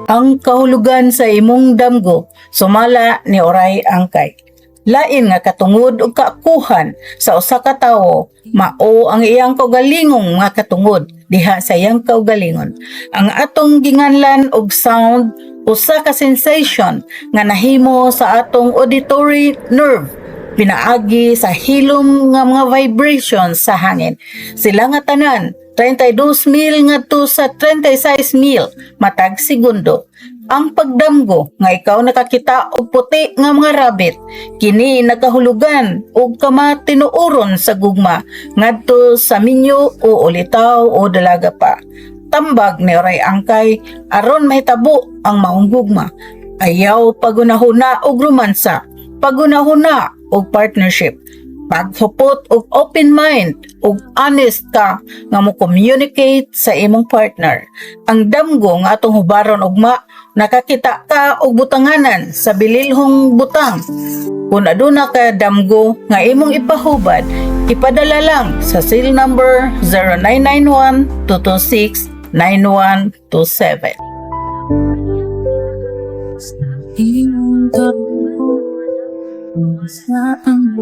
Ang kahulugan sa imong damgo sumala ni Oray Angkay. Lain nga katungod og kaakuhan sa usa ka tawo, mao ang iyang kaugalingong nga katungod diha sa iyang kaugalingon. Ang atong ginganlan og sound, usa ka sensation nga nahimo sa atong auditory nerve pinaagi sa hilom nga mga vibrations sa hangin. Sila nga tanan, 32,000 ngadto sa 36,000 matag segundo. Ang pagdamgo nga ikaw nakakita og puti nga mga rabbit, kini nagahulugan og kamatinuoron sa gugma ngadto sa minyo o ulitaw o dalaga pa. Tambag ni Oray Angkay, aron mahitabo ang maong gugma, ayaw pagunahuna og romansa, pagunahuna og partnership, paghupot og open mind ug honest ka nga mo communicate sa imong partner. Ang damgo nga atong hubaron ugma, nakakita ka og butanganan sa bililhong butang. Kung aduna ka damgo nga imong ipahubad, ipadala lang sa cell number 0991 226 9127. Iyong sa ang